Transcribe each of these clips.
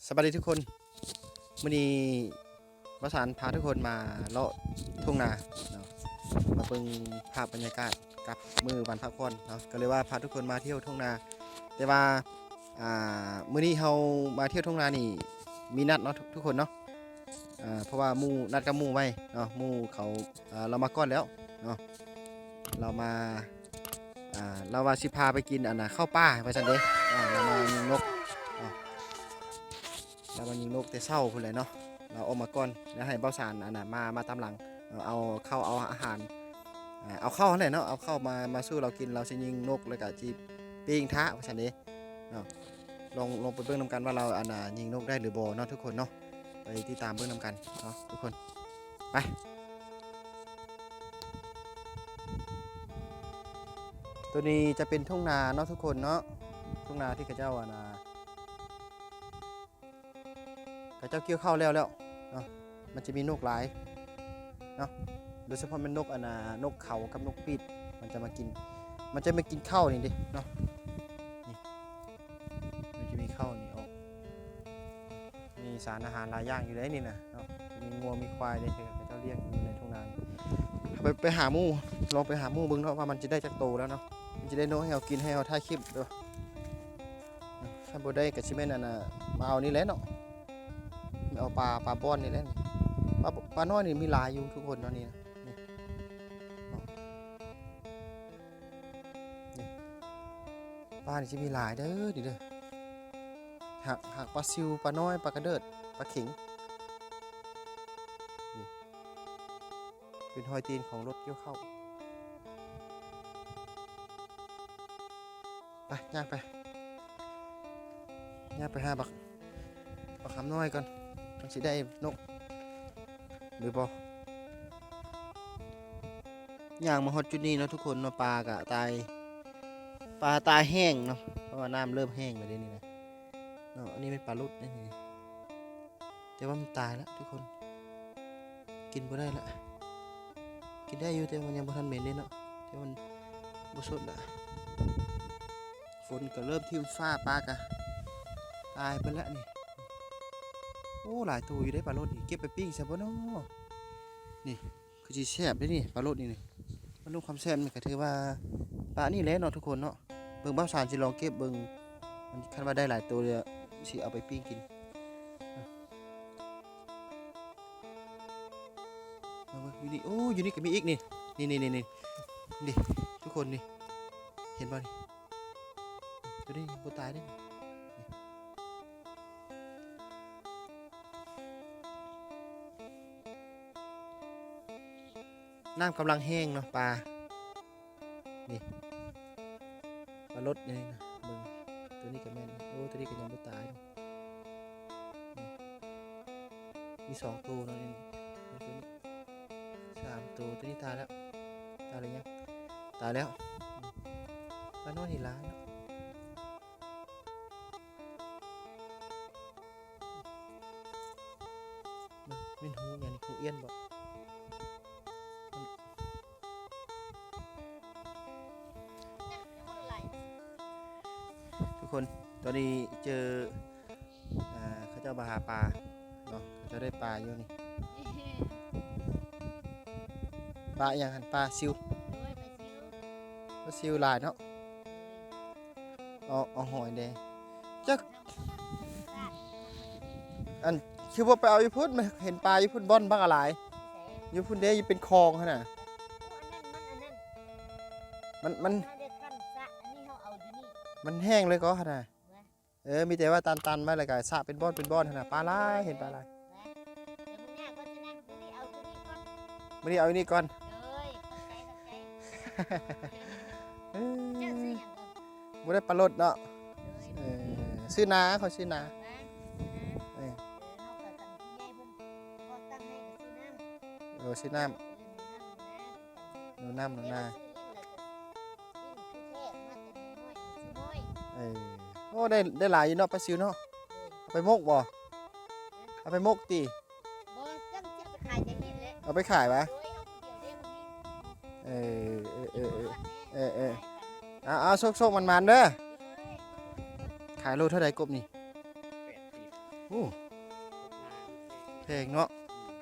ສະບາຍດີທຸກຄົນ ມື້ນີ້ບ່າວສານພາທຸກຄົນມາເລາະທົ່ງນາເນາະ ມາເບິ່ງພາບບັນຍາກາດກັບມື້ວັນພັກຜ່ອນເນາະ ກໍເລີຍວ່າພາທຸກຄົນມາທ່ຽວທົ່ງນາ ແຕ່ວ່າ ອ່າ ມື້ນີ້ເຮົາມາທ່ຽວທົ່ງນານີ້ມີນັດເນາະ ທຸກຄົນເນາະ ອ່າ ເພາະວ່າໝູ່ ນັດກັບໝູ່ໄວ້ເນາະ ໝູ່ເຂົາ ອ່າ ລາວມາກ່ອນແລ້ວເນາະ ລາວມາ ອ່າ ລາວວ່າຊິພາໄປກິນ ອັນນ່າ ເຂົ້າປ່າວ່າຊັ້ນເດ້ ອ່າ ລາວມາຍິງນົກເນາະ ລາວມາຍິງນົກແຕ່ເຊົ້າພຸ້ນແຫຼະເນາະ ລາວອອກມາກ່ອນ ແລ້ວໃຫ້ບ່າວສານ ອັນນ່າ ມາ ມາຕາມຫຼັງ ເອົາເຂົ້າເອົາອາຫານ ອ່າ ເອົາເຂົ້າຫັ້ນແຫຼະເນາະ ເອົາເຂົ້າມາ ມາສູ່ລາວກິນ ລາວຊິຍິງນົກ ແລ້ວກະຊິປີ້ງຖ້າວ່າຊັ້ນເດ້ເນາະ ລອງ ລອງໄປເບິ່ງນຳກັນວ່າລາວ ອັນນ່າ ຍິງນົກໄດ້ຫຼືບໍ່ເນາະ ທຸກຄົນເນາະ ໄປຕິດຕາມເບິ່ງນຳກັນເນາະ ທຸກຄົນ ໄປ. ໂຕນີ້ຈະເປັນທົ່ງນາເນາະ ທຸກຄົນເນາະ ທົ່ງນາທີ່ເຂົາເຈົ້າ ອັນນ່າ ເຂົາເຈົ້າກ່ຽວເຂົ້າແລ້ວ ແລ້ວເນາະ ມັນຈະມີນົກຫຼາຍເນາະ ໂດຍສະເພາະແມ່ນນົກ ອັນນ່າ ນົກເຂົາກັບນົກປີດ ມັນຈະມາກິນ ມັນຈະມາກິນເຂົ້ານີ້ເດ້ເນາະ ນີ້ ມັນຈະມີເຂົ້ານີ້ອອກ ມີສານອາຫານຫຼາຍຢ່າງຢູ່ເດ້ນີ້ນະເນາະ ມີງົວມີຄວາຍເດ້ ເຂົາເຈົ້າລ້ຽງຢູ່ໃນທົ່ງນານີ້ ໄປ ໄປຫາໝູ່ ລອງໄປຫາໝູ່ເບິ່ງເນາະ ວ່າມັນຈະໄດ້ຈັກໂຕແລ້ວເນາະ ມັນຈະໄດ້ນົກໃຫ້ເຮົາກິນ ໃຫ້ເຮົາຖ່າຍຄລິບເດີ ຄັນບໍ່ໄດ້ກໍຊິແມ່ນ ອັນນ່າ ມາເອົານີ້ແຫຼະເນາະ ມາເອົາປາ ປາບ່ອນນີ້ແຫຼະນີ້ ປາ ປານ້ອຍນີ້ມີຫຼາຍຢູ່ທຸກຄົນເນາະ ນີ້ນະ ນີ້ເນາະ ນີ້ ປານີ້ຊິມີຫຼາຍເດີ ນີ້ເດີ ຫາກ ຫາກປາຊິວ ປານ້ອຍ ປາກະເດີດ ປາເຂັງ ນີ້ ເປັນຮອຍຕີນຂອງລົດກ່ຽວເຂົ້າ ໄປ ຍ່າງໄປ ຍ່າງໄປຫາບັກ ບັກຄຳນ້ອຍກ່ອນ ມັນຊິໄດ້ນົກຫຼືບໍ່ ຍ່າງມາຮອດຈຸດນີ້ເນາະ ທຸກຄົນເນາະ ປາກະຕາຍ ປາຕາຍແຫ້ງເນາະ ເພາະວ່ານ້ຳເລີ່ມແຫ້ງແລ້ວເດ້ນີ້ນະເນາະ ອັນນີ້ແມ່ນປາຫຼຸດເດ້ນີ້ ແຕ່ວ່າມັນຕາຍລະທຸກຄົນ ກິນບໍ່ໄດ້ລະ ກິນໄດ້ຢູ່ ແຕ່ມັນຍັງບໍ່ທັນເໝັນເດ້ເນາະ ແຕ່ມັນບໍ່ສົດລະ ຝົນກໍເລີ່ມຖິ້ມຟ້າ ປາກະຕາຍເບິດລະນີ້ ໂອ້ ຫຼາຍໂຕຢູ່ເດ້ປາລົດນີ້ ເກັບໄປປີ້ງຊະບໍ່ນໍ ນີ້ ຄືຊິແຊບເດ້ນີ້ ປາລົດນີ້ນີ້ ມັນລວມຄວາມແຊບນີ້ກໍຖືວ່າປານີ້ແຫຼະເນາະທຸກຄົນເນາະ ເບິ່ງບ່າວສານຊິລອງເກັບເບິ່ງ ຄັນວ່າໄດ້ຫຼາຍໂຕແລ້ວຊິເອົາໄປປີ້ງກິນ ມາເບິ່ງຢູ່ນີ້ ໂອ້ ຢູ່ນີ້ກໍມີອີກນີ້ ນີ້ໆໆໆ ນີ້ທຸກຄົນນີ້ ເຫັນບໍ່ນີ້ ໂຕນີ້ຍັງບໍ່ຕາຍເດ້ ນ້ຳກຳລັງແຫ້ງເນາະ ປາ ນີ້ ປາລົດນີ້ນະ ເບິ່ງ ໂຕນີ້ກໍແມ່ນ ໂອ້ ໂຕນີ້ກໍຍັງບໍ່ຕາຍ ນີ້ ມີສອງໂຕເນາະ ນີ້ ໂຕນີ້ ສາມໂຕ ໂຕນີ້ຕາຍແລ້ວ ຕາຍແລ້ວຍັງ ຕາຍແລ້ວ ປານ້ອຍນີ້ຫຼາຍເນາະ ມັນ ມັນເປັນຫູຫຍັງນີ້ ຫູອຽນບໍ? ທຸກຄົນ ຕອນນີ້ເຈີ ອ່າ ເຂົາເຈົ້າມາຫາປາເນາະ ເຂົາເຈົ້າໄດ້ປາຢູ່ນີ້ ປາອີ່ຫຍັງຫັ້ນ? ປາຊິວ ໂດຍ ປາຊິວ ປາຊິວຫຼາຍເນາະ ໂດຍ ເອົາ ເອົາຫອຍແດ່ ຈັກ ອັນ ຄືບໍ່ໄປເອົາຢູ່ພຸ້ນ ມັນເຫັນປາຢູ່ພຸ້ນ ບ່ອນບັກຫຼາຍ ຢູ່ພຸ້ນເດ້ ຢູ່ເປັນຄອງຫັ້ນນະ ມັນ ມັນ ມັນແຫ້ງເລີຍກໍຫັ້ນນະ ເອີ ມີແຕ່ວ່າຕັນໆໄວ້ ແລ້ວກໍສະເປັນບ່ອນເປັນບ່ອນຫັ້ນນະ ປາຫຼາຍ ເຫັນປາຫຼາຍ ມື້ນີ້ເອົາຢູ່ນີ້ກ່ອນ ໂດຍ ຂອບໃຈ ຂອບໃຈ ເອີ ບໍ່ໄດ້ປາລົດເນາະ ເອີ ຊື່ນາ ຂ້ອຍຊື່ນາ ເອີ ເອີ ຊື່ນາ ໜູນາ ໜູນາ ເອີ ໂອ້ ໄດ້ ໄດ້ຫຼາຍຢູ່ເນາະ ປາຊິວເນາະ ເອົາໄປໝົກບໍ່? ເອົາໄປໝົກຕິ? ບໍ່ ເອົາໄປຂາຍວະ? ເອີ ເອີ ເອີ ເອີ ເອີ ເອີ ເອົາ ເອົາ ໂຊກໆ ໝານໆ ເດີ ຂາຍໂລເທົ່າໃດກົບນີ້? ແປດສິບ ໂອ້ ອ້ ແພງເນາະ.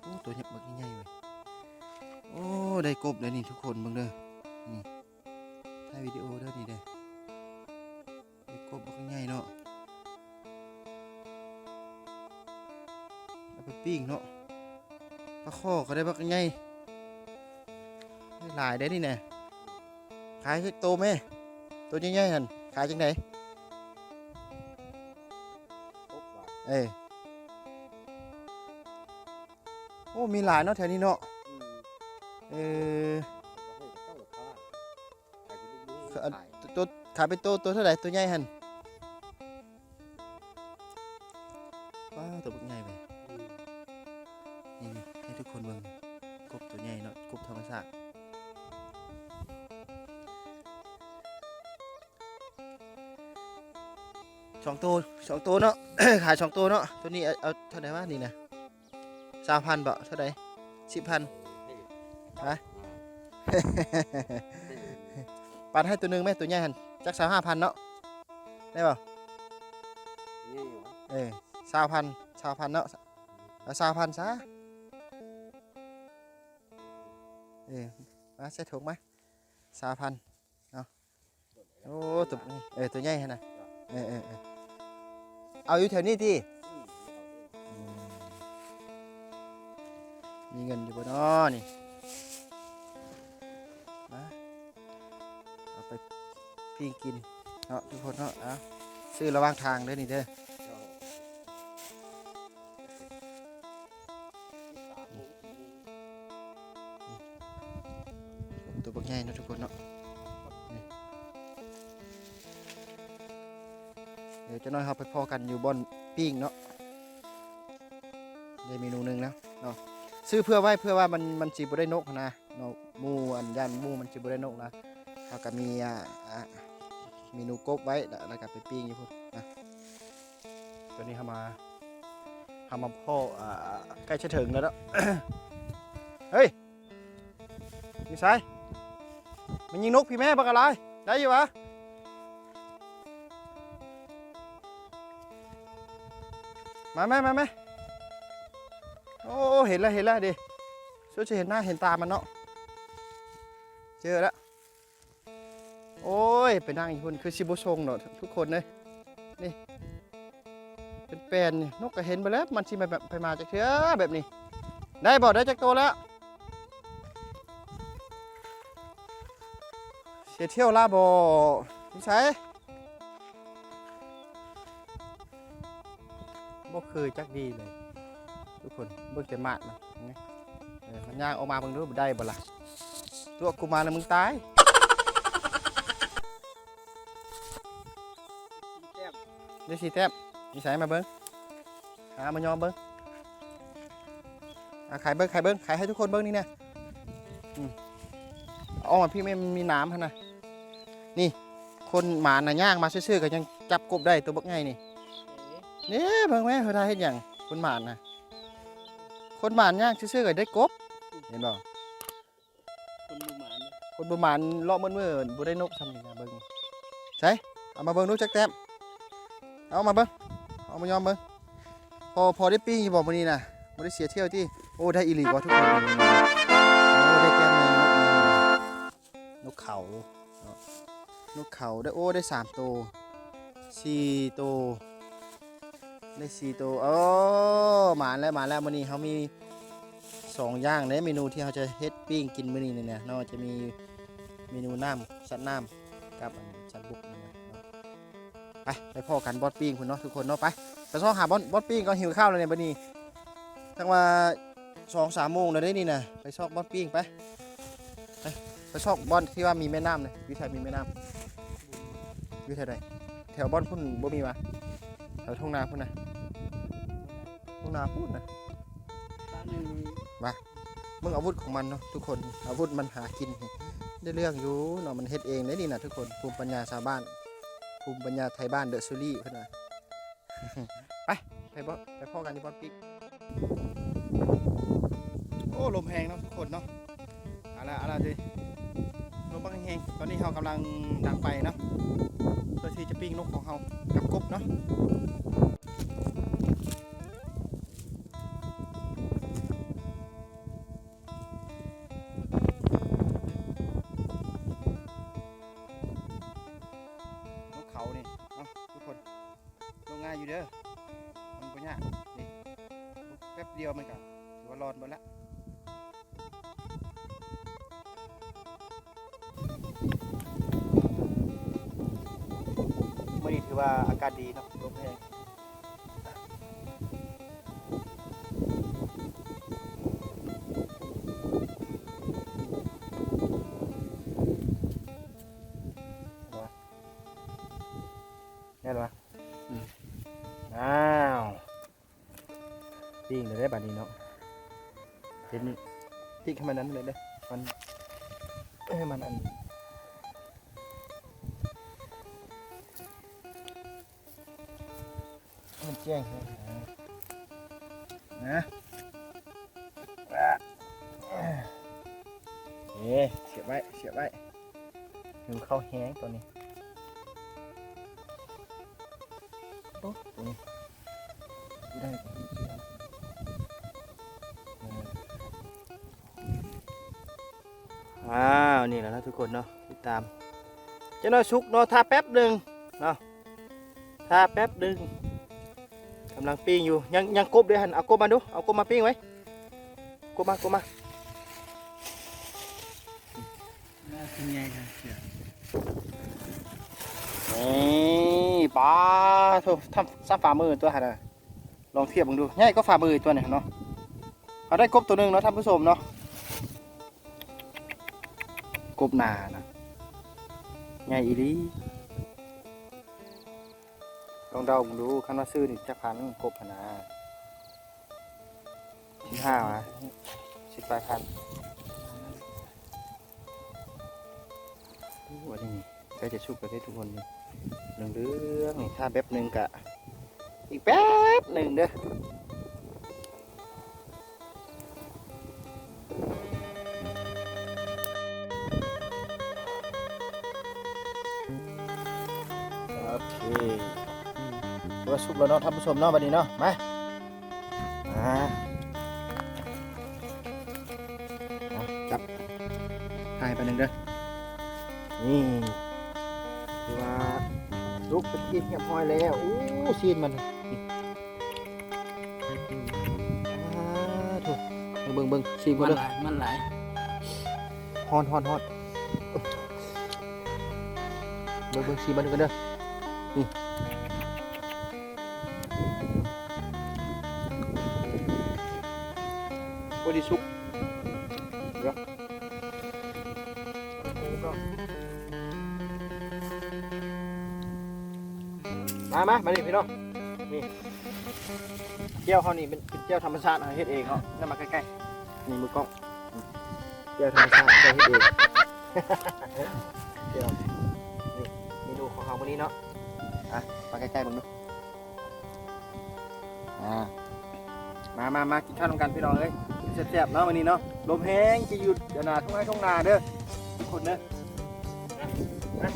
ໂອ້ ໂຕໃຫຍ່ ບັກໃຫຍ່ເວີຍ. ໂອ້ ໄດ້ກົບແລ້ວນີ້ ທຸກຄົນເບິ່ງເດີ. ນີ້ ຖ່າຍວິດີໂອເດີ ນີ້ເດີ. ໄດ້ກົບບັກໃຫຍ່ເນາະ ເອົາໄປປີ້ງເນາະ. ປາຄໍ່ກໍໄດ້ບັກໃຫຍ່ ຫຼາຍເດ້ນີ້ນະ. ຂາຍຈັກໂຕແມ່ ໂຕໃຫຍ່ໆຫັ້ນ ຂາຍຈັ່ງໃດ? ເອີ ໂອ້ ມີຫຼາຍເນາະແຖວນີ້ເນາະ. ເອີ ໂຕ ຂາຍເປັນໂຕ ໂຕເທົ່າໃດ ໂຕໃຫຍ່ຫັ້ນ? ວ້າ ໂຕບັກໃຫຍ່ເວີຍ. ນີ້ ໃຫ້ທຸກຄົນເບິ່ງ ກົບໂຕໃຫຍ່ເນາະ ກົບທຳມະຊາດ. ສອງໂຕ ສອງໂຕເນາະ ຂາຍສອງໂຕເນາະ. ໂຕນີ້ເອົາ ເອົາເທົ່າໃດວະນີ້ນະ? ຊາວພັນບໍ? ເທົ່າໃດ? ສິບພັນ? ຮະ? ປັນໃຫ້ໂຕໜຶ່ງແມ້ ໂຕໃຫຍ່ຫັ້ນ ຈັກຊາວຫ້າພັນເນາະ ໄດ້ບໍ່? ເອີ ຊາວພັນ ຊາວພັນເນາະ ເອົາຊາວພັນຊະ. ເອີ ມາໃສ່ຖົງມາ ຊາວພັນ. ເອົາ ໂອ້ ໂຕ ເອີ ໂຕໃຫຍ່ຫັ້ນນະ. ເອີ ເອີ ເອີ ເອົາຢູ່ແຖວນີ້ຕິ? ອືມ ມີເງິນຢູ່ບໍ່ນໍນີ້? ມາ ເອົາໄປປີ້ງກິນເນາະ ທຸກຄົນເນາະ. ເອົາ ຊື້ລະຫວ່າງທາງເດີນີ້ເດີ. ໂຕບັກໃຫຍ່ເນາະ ທຸກຄົນເນາະ. ນີ້ ດຽວຈັກໜ້ອຍເຮົາໄປພໍ້ກັນຢູ່ບ່ອນປີ້ງເນາະ. ໄດ້ເມນູໜຶ່ງແລ້ວເນາະ ຊື້ເພື່ອໄວ້ ເພື່ອວ່າມັນ ມັນຊິບໍ່ໄດ້ນົກຫັ້ນນະເນາະ. ໝູ່ ອັນ ຢ້ານໝູ່ມັນຊິບໍ່ໄດ້ນົກນະ. ເຮົາກໍມີ ອ່າ ອ່າ ເມນູກົບໄວ້ ແລ້ວ ແລ້ວກໍໄປປີ້ງຢູ່ພຸ້ນນະ. ຕອນນີ້ເຮົາມາ ເຮົາມາພໍ້ ອ່າ ໃກ້ຈະເຖິງແລ້ວເນາະ. ເຮີ້ຍ ຢູ່ໃສ? ມາຍິງນົກພີ້ແມ່ ບັກກະຫຼາຍ ໄດ້ຢູ່ຫວາ? ມາແມ່ ມາແມ່. ໂອ້ ເຫັນແລ້ວ ເຫັນແລ້ວເດ ສຸດຊິເຫັນໜ້າເຫັນຕາມັນເນາະ. ເຈີແລ້ວ. ໂອ້ຍ ໄປນັ່ງຢູ່ພຸ້ນ ຄືຊິບໍ່ສົ່ງດອກທຸກຄົນເອີຍ. ນີ້ ເປັນແປນນີ້ ນົກກໍເຫັນເບິດແລ້ວ ມັນຊິມາແບບ ໄປມາຈັກເທື່ອແບບນີ້. ໄດ້ບໍ່? ໄດ້ຈັກໂຕແລ້ວ? ເສຍຖ້ຽວລາວບໍ່? ຢູ່ໃສ? ບໍ່ຄືຈັກດີເລີຍທຸກຄົນ. ເບິ່ງແຕ່ໝາກມັນ ເອີ ມັນຍ່າງອອກມາເບິ່ງດູ ໄດ້ບໍ່ລະ? ຕົວະກູມາແລ້ວມຶງຕາຍ. ໄດ້ສີ່ແຕ້ມ ຢູ່ໃສ? ມາເບິ່ງ ຫາມາຍອມເບິ່ງ. ອ່າ ຂາຍເບິ່ງ ຂາຍເບິ່ງ ຂາຍໃຫ້ທຸກຄົນເບິ່ງນີ້ນະ. ອືມ ອອກມາພີ້ແມ່ ມີໜາມຫັ້ນນະ. ນີ້ ຄົນໝານນະ ຍ່າງມາຊື່ໆ ກໍຍັງຈັບກົບໄດ້ ໂຕບັກໃຫຍ່ນີ້. ເອີ ນີ້ເບິ່ງແມ້ ເພິ່ນຫາເຮັດຫຍັງ? ຄົນໝານນະ ຄົນໝານຍ່າງຊື່ໆ ກໍໄດ້ກົບ ເຫັນບໍ່? ຄົນບໍ່ໝານ ຄົນບໍ່ໝານເລາະໝົດມື້ ບໍ່ໄດ້ນົກຊ່ຳນີ້ນະ. ເບິ່ງ ໃສ ເອົາມາເບິ່ງດູຈັກແຕ້ມ. ເອົາມາເບິ່ງ ເອົາມາຍອມເບິ່ງ. ພໍ ພໍໄດ້ປີ້ງຢູ່ບໍ່ມື້ນີ້ນະ? ບໍ່ໄດ້ເສຍຖ້ຽວຕິ? ໂອ້ ໄດ້ອີ່ຫຼີບໍ່ທຸກຄົນ? ໂອ້ ໄດ້ແຕ້ມໜຶ່ງ ນົກເຂົາເນາະ ນົກເຂົາໄດ້ ໂອ້ ໄດ້ສາມໂຕ ສີ່ໂຕ ໄດ້ສີ່ໂຕ. ໂອ້ ໝານແລ້ວ ໝານແລ້ວ. ມື້ນີ້ເຮົາມີສອງຢ່າງເດ້ ເມນູທີ່ເຮົາຈະເຮັດປີ້ງກິນມື້ນີ້ນີ້ນະເນາະ. ຈະມີເມນູນ້ຳ ສັດນ້ຳ ກັບອັນສັດບົກນີ້ນະເນາະ. ໄປ ໄປພໍ້ກັນບ່ອນປີ້ງພຸ້ນເນາະທຸກຄົນເນາະ. ໄປ ໄປຊອກຫາບ່ອນ ບ່ອນປີ້ງກ່ອນ ຫິວເຂົ້າແລ້ວນີ້ ບັດນີ້ ທັງວ່າສອງສາມໂມງແລ້ວເດ້ນີ້ນະ. ໄປຊອກບ່ອນປີ້ງໄປ ໄປ ໄປຊອກບ່ອນທີ່ວ່າມີແມ່ນ້ຳນະ. ຢູ່ໃສມີແມ່ນ້ຳ? ຢູ່ແຖວໃດ? ແຖວບ່ອນພຸ້ນບໍ່ມີຫວາ? ແຖວທົ່ງນາພຸ້ນນະ ທົ່ງນາພຸ້ນນະ. ຫວາ ເບິ່ງອາວຸດຂອງມັນເນາະທຸກຄົນ ອາວຸດມັນຫາກິນ ໄດ້ເລື່ອງຢູ່ເນາະ. ມັນເຮັດເອງເດ້ນີ້ນະທຸກຄົນ ພູມປັນຍາຊາວບ້ານ ພູມປັນຍາໄທບ້ານເດີະຊູລີ້ເພິ່ນວ່າ. ໄປ ໄປບໍ ໄປພໍ້ກັນທີ່ບ່ອນປີ້ງ. ໂອ້ ລົມແຮງເນາະທຸກຄົນເນາະ. ເອົາລະ ເອົາລະເດ ລົມບັກແຮງໆ. ຕອນນີ້ເຮົາກຳລັງດັງໄຟເນາະ ເພື່ອທີ່ຈະປີ້ງນົກຂອງເຮົາກັບກົບເນາະ. ຢູ່ເດີ ມັນບໍ່ຍາກ ນີ້ ແປັບດຽວມັນກະຖືວ່າລອນເບິດລະ. ມື້ນີ້ຖືວ່າອາກາດດີເນາະ ລົມແຮງ. ແມ່ນບໍ່? ອືມ ອ້າວ ປີ້ງເລີຍເດ້ບາດນີ້ເນາະ ເຫັນ ຕິກໃຫ້ມັນນັ້ນເລີຍເດ້ ມັນ ໃຫ້ມັນອັນ ມັນແຈ້ງແຮງນະ ເອີ ສຽບໄວ້ ສຽບໄວ້ ຫິວເຂົ້າແຮງຕອນນີ້. ໂອ້ ຕົວນີ້ໄດ້ ເອີ ອ້າວ ນີ້ແຫຼະເນາະທຸກຄົນເນາະ ຕິດຕາມ ຈັກໜ້ອຍສຸກເນາະ ຖ້າແປັບໜຶ່ງເນາະ ຖ້າແປັບໜຶ່ງ ກຳລັງປີ້ງຢູ່ ຍັງ ຍັງກົບເດ້ຫັ້ນ ເອົາກົບມາດູ ເອົາກົບມາປີ້ງໄວ້ ກົບມາ ກົບມາ. ໜ້າຊິໃຫຍ່ແທ້ເສືອ ນີ້ ປາໂທ້ ສ່ຳຝ່າມືຕົວຫັ້ນນະ ລອງທຽບເບິ່ງດູ ໃຫຍ່ກວ່າຝ່າມືຕົວນີ້ເນາະ. ເຮົາໄດ້ກົບຕົວໜຶ່ງເນາະທ່ານຜູ້ຊົມເນາະ ກົບນານະ ໃຫຍ່ອີ່ຫຼີ. ລອງເດົາເບິ່ງດູ ຄັນວ່າຊື້ນີ້ຈັກພັນ ກົບຫັ້ນນະ ສິບຫ້າຫວາ ສິບປາຍພັນ. ໂອ້ ອັນນີ້ໃກ້ຈະສຸກແລ້ວເດ້ທຸກຄົນ ນີ້ເຫຼືອງໆ ນີ້ ຖ້າແປັບໜຶ່ງກະ ອີກແປັບໜຶ່ງເດີ. ໂອເຄ ຖືວ່າສຸກແລ້ວເນາະທ່ານຜູ້ຊົມເນາະ ບັດນີ້ເນາະ ມາ ອ່າ ຈັບ ຖ່າຍໄປໜຶ່ງເດີ ນີ້ ຖືວ່າສຸກເປັນທີ່ຮຽບຮ້ອຍແລ້ວ. ໂອ້ ຊີ້ນມັນ ອ່າ ໂທ້ ເບິ່ງ ເບິ່ງ ຊີມກ່ອນເດີ ມັນຫຼາຍ ມັນຫຼາຍ ຮ້ອນ ຮ້ອນ ຮ້ອນ ເບິ່ງ ເບິ່ງ ຊີມມັນກ່ອນເດີ ນີ້ ພໍດີສຸກ ດຽວ ມາ ມາ ມານີ້ພີ່ນ້ອງ ນີ້ ແຈ່ວເຮົານີ້ເປັນ ເປັນແຈ່ວທຳມະຊາດ ເຮົາເຮັດເອງເນາະ ນຳມາໃກ້ໆ ນີ້ມືກ້ອງ ແຈ່ວທຳມະຊາດ ເຮົາເຮັດເອງ ແຈ່ວ ນີ້ ເມນູຂອງເຮົາມື້ນີ້ເນາະ ອ່ະ ມາໃກ້ໆເບິ່ງດູ ອ່າ ມາ ມາ ມາກິນເຂົ້ານຳກັນພີ່ນ້ອງເອີຍ ແຊບໆເນາະມື້ນີ້ເນາະ ລົມແຮງ ຊິຢູ່ອັນນ່າ ທົ່ງໄຮ່ທົ່ງນາເດີ ທຸກຄົນເດີ ມາ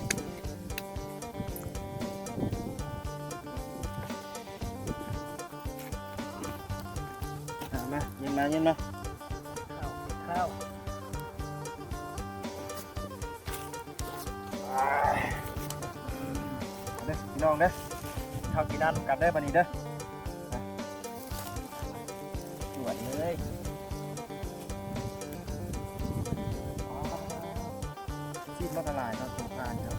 ອ່າ ມາ ຍິນມາ ຍິນມາ ເຂົ້າ ເຂົ້າ ເດີພີ່ນ້ອງເດີ ເຂົ້າກິນນ້ຳກັນເດີ ບາດນີ້ເດີ ຈວດເລີຍ ຊີ້ນມັນກະຫຼາຍເນາະ ໂສພານີ້ເນາະ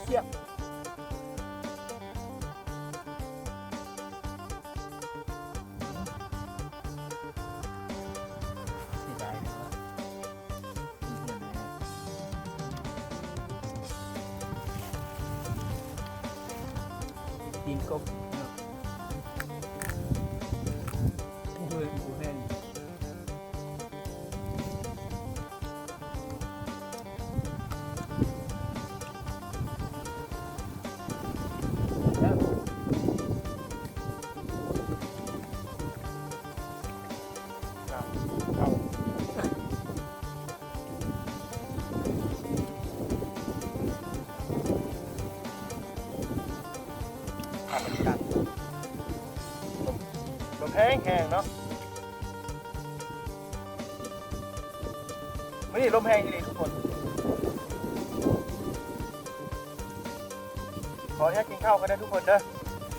ສຽບ ເສຍດາຍເນາະ ຕີນກົບເນາະ ໂອ້ຍ ບໍ່ແມ່ນ. ເຂົ້າ ແຮງໆເນາະ. ມື້ນີ້ລົມແຮງອີ່ຫຼີທຸກຄົນ. ຂໍອະນຸຍາດກິນເຂົ້າກ່ອນເດີທຸກຄົນເດີ.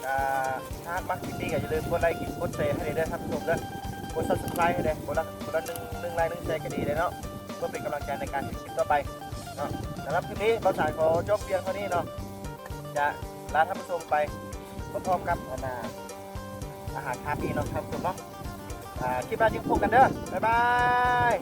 ອ່າ ຖ້າຫາກມັກຄລິບນີ້ກໍຢ່າລືມກົດໄລຄ໌ ກົດແຊໃຫ້ເດີທ່ານຜູ້ຊົມເດີ, ກົດ Subscribe ໃຫ້ເດີ, ຄົນລະ ຄົນລະໜຶ່ງ ໜຶ່ງໄລຄ໌ ໜຶ່ງແຊກໍດີເລີຍເນາະ, ເພື່ອເປັນກຳລັງໃຈໃນການເຮັດຄລິບຕໍ່ໄປເນາະ. ສຳລັບຄລິບນີ້ ບ່າວສານຂໍຈົບພຽງເທົ່ານີ້ເນາະ, ຈະລາທ່ານຜູ້ຊົມໄປພ້ອມໆກັບ ອັນນ່າ ອາຫານຄາບອີເນາະທ່ານຜູ້ຊົມເນາະ. ອ່າ ຄລິບໜ້າຈຶ່ງພົບກັນເດີ. ບາຍບາຍ.